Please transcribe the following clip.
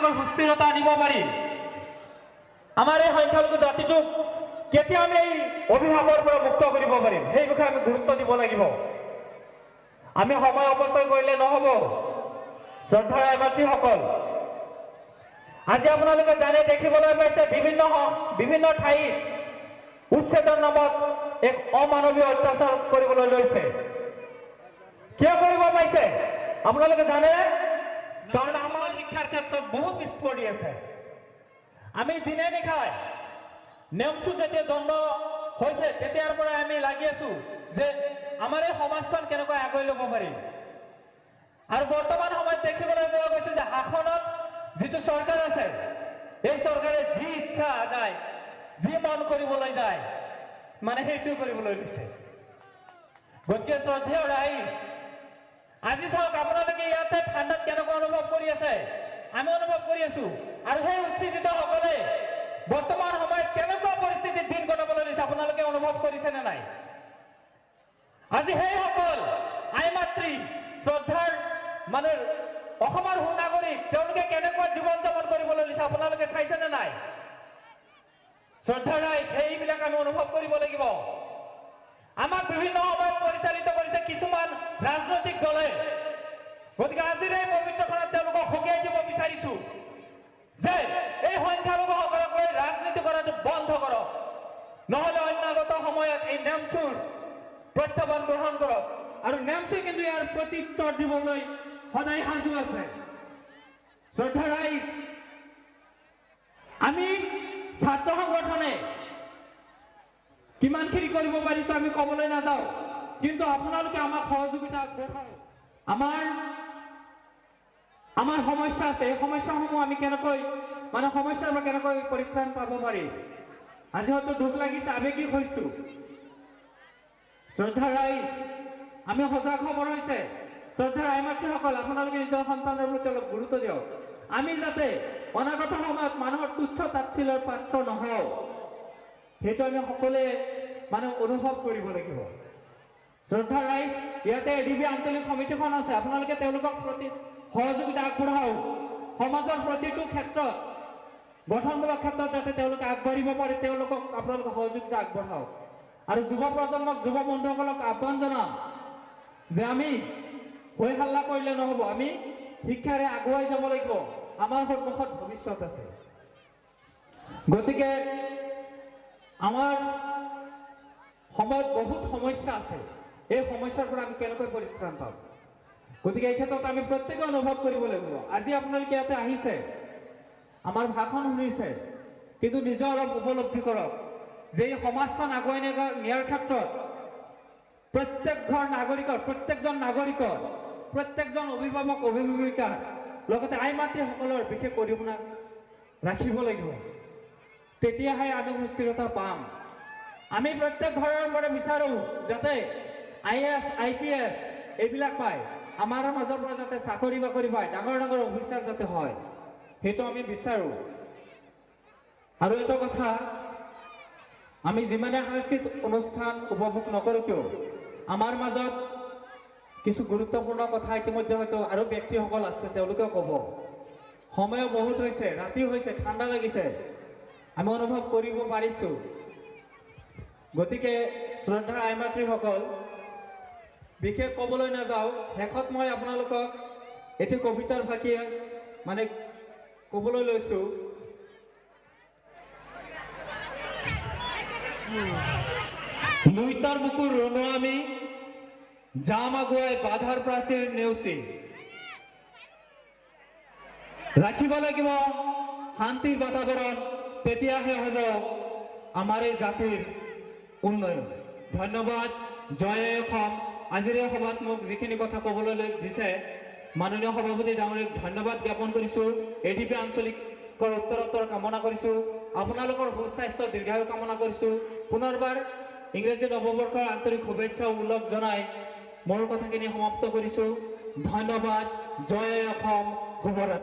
কেনেকৈ সুস্থিৰতা আনিব পাৰিম, আমাৰ এই সংখ্যালঘু জাতিটোক কেতিয়া আমি এই অভিশাপৰ পৰা মুক্ত কৰিব পাৰিম, সেই বিষয়ে আমি গুৰুত্ব দিব লাগিব। আমি সময় অপচয় কৰিলে নহ'ব। শ্ৰদ্ধাৰ আই মাতৃসকল, আজি আপোনালোকে জানে, দেখিবলৈ পাইছে বিভিন্ন বিভিন্ন ঠাইত উচ্ছেদৰ নামত এক অমানৱীয় অত্যাচাৰ কৰিবলৈ লৈছে। কিয় কৰিব পাইছে আপোনালোকে জানে? কাৰণ আমাৰ শিক্ষাৰ ক্ষেত্ৰত বহু পিছ পৰি আছে। আমি দিনে নিশাই নেমচু যেতিয়া জন্ম হৈছে তেতিয়াৰ পৰাই আমি লাগি আছো যে আমাৰ এই সমাজখন কেনেকৈ আগুৱাই ল'ব পাৰিম। আৰু বৰ্তমান সময়ত দেখিবলৈ পোৱা গৈছে যে শাসনত যিটো চৰকাৰ আছে, এই চৰকাৰে যি ইচ্ছা যায়, যি মন কৰিবলৈ যায়, মানে সেইটো কৰিবলৈ লৈছে। গতিকে শ্ৰদ্ধেয় ৰাইজ, আজি চাওক আপোনালোকে ইয়াতে ঠাণ্ডাত কেনেকুৱা অনুভৱ কৰি আছে, আমি অনুভৱ কৰি আছো। আৰু সেই উচ্ছেদিতসকলে বৰ্তমান সময়ত কেনেকুৱা পৰিস্থিতিত দিন কটাবলৈ লৈছে আপোনালোকে অনুভৱ কৰিছে নে নাই? আজি সেইসকল আই মাতৃ, শ্ৰদ্ধাৰ মানে অসমৰ সুনাগৰিক, তেওঁলোকে কেনেকুৱা জীৱন যাপন কৰিবলৈ লৈছে আপোনালোকে চাইছে নে নাই? শ্ৰদ্ধাৰ ৰাইজ, সেইবিলাক আমি অনুভৱ কৰিব লাগিব। আমাক বিভিন্ন সময়ত পৰিচালিত কৰিছে কিছুমান ৰাজনৈতিক দলে। গতিকে আজিৰ এই পবিত্ৰখনত তেওঁলোকক সকীয়াই দিব বিচাৰিছো যে এই সংখ্যালঘুসকলক লৈ ৰাজনীতি কৰাটো বন্ধ কৰক, নহ'লে অনাগত সময়ত এই নেমচুৰ প্ৰত্যাহ্বান গ্ৰহণ কৰক। আৰু নেমচু কিন্তু ইয়াৰ প্ৰত্যুত্তৰ দিবলৈ সদায় সাজু আছে। শ্ৰদ্ধা ৰাইজ, আমি ছাত্ৰ সংগঠনে কিমানখিনি কৰিব পাৰিছো আমি ক'বলৈ নাযাওঁ, কিন্তু আপোনালোকে আমাক সহযোগিতা আগবঢ়াওক। আমাৰ আমাৰ সমস্যা আছে, এই সমস্যাসমূহ আমি কেনেকৈ মানে সমস্যাৰ পৰা কেনেকৈ পৰিত্ৰাণ পাব পাৰি। আজি হয়তো দুখ লাগিছে, আৱেগিক হৈছো। শ্ৰদ্ধা ৰাইজ, আমি সজাগ হ'বৰ হৈছে। শ্ৰদ্ধাৰ আই মাতৃসকল, আপোনালোকে নিজৰ সন্তানৰ প্ৰতি অলপ গুৰুত্ব দিয়ক। আমি যাতে অনাগত সময়ত মানুহৰ তুচ্ছ তাচ্ছিলৰ পাত্ৰ নহওঁ, সেইটো আমি সকলোৱে মানে অনুভৱ কৰিব লাগিব। শ্ৰদ্ধা ৰাইজ, ইয়াতে এ ডি বি আঞ্চলিক সমিতিখন আছে, আপোনালোকে তেওঁলোকক প্ৰতি সহযোগিতা আগবঢ়াওক। সমাজৰ প্ৰতিটো ক্ষেত্ৰত, গঠনমূলক ক্ষেত্ৰত যাতে তেওঁলোকে আগবাঢ়িব পাৰে, তেওঁলোকক আপোনালোকে সহযোগিতা আগবঢ়াওক। আৰু যুৱ প্ৰজন্মক, যুৱ বন্ধুসকলক আহ্বান জনাম যে আমি হৈ হাল্লা কৰিলে নহ'ব, আমি শিক্ষাৰে আগুৱাই যাব লাগিব। আমাৰ সন্মুখত ভৱিষ্যত আছে। গতিকে আমাৰ সময়ত বহুত সমস্যা আছে, এই সমস্যাৰ পৰা আমি কেনেকৈ পৰিত্ৰাণ পাম? গতিকে এই ক্ষেত্ৰত আমি প্ৰত্যেকে অনুভৱ কৰিব লাগিব। আজি আপোনালোকে ইয়াতে আহিছে, আমাৰ ভাষণ শুনিছে, কিন্তু নিজে অলপ উপলব্ধি কৰক যে এই সমাজখন আগুৱাই নিয়াৰ ক্ষেত্ৰত প্ৰত্যেক ঘৰ নাগৰিকৰ, প্ৰত্যেকজন নাগৰিকৰ, প্ৰত্যেকজন অভিভাৱক অভিভাৱিকাৰ লগতে আই মাতৃসকলৰ বিশেষ অৰিহণা ৰাখিব লাগিব। তেতিয়াহে আমি সুস্থিৰতা পাম। আমি প্ৰত্যেক ঘৰৰ পৰা বিচাৰোঁ যাতে I S, I P S এইবিলাক পায়, আমাৰ মাজৰ পৰা যাতে চাকৰি বাকৰি পায়, ডাঙৰ ডাঙৰ অফিচাৰ যাতে হয়, সেইটো আমি বিচাৰোঁ। আৰু এটা কথা, আমি যিমানে সাংস্কৃতিক অনুষ্ঠান উপভোগ নকৰোঁ কিয়, আমাৰ মাজত কিছু গুৰুত্বপূৰ্ণ কথা ইতিমধ্যে হয়তো আৰু ব্যক্তিসকল আছে, তেওঁলোকেও ক'ব। সময়ো বহুত হৈছে, ৰাতি হৈছে, ঠাণ্ডা লাগিছে, আমি অনুভৱ কৰিব পাৰিছোঁ। গতিকে শ্ৰদ্ধাৰ আই মাতৃসকল, বিশেষ ক'বলৈ নাযাওঁ। শেষত মই আপোনালোকক এটি কবিতাৰ ফাঁকি মানে ক'বলৈ লৈছোঁ। লুইতৰ বুকুৰ ৰণুৱা আমি যাম আগুৱাই বাধাৰ প্ৰাচীৰ নেওচি, ৰাখিব লাগিব শান্তিৰ বাতাবৰণ, তেতিয়াহে হ'ব আমাৰ এই জাতিৰ উন্নয়ন। ধন্যবাদ। জয় অসম। আজিৰ এই সভাত মোক যিখিনি কথা ক'বলৈ দিছে, মাননীয় সভাপতি ডাঙৰীয়াক ধন্যবাদ জ্ঞাপন কৰিছোঁ। এ ডি পি আঞ্চলিকৰ উত্তৰোত্তৰ কামনা কৰিছোঁ। আপোনালোকৰ সুস্বাস্থ্য, দীৰ্ঘায়ু কামনা কৰিছোঁ। পুনৰবাৰ ইংৰাজী নৱবৰ্ষৰ আন্তৰিক শুভেচ্ছা ওলগ জনাই মোৰ কথাখিনি সমাপ্ত কৰিছোঁ। ধন্যবাদ। জয় অসম। শুভৰাত্ৰি।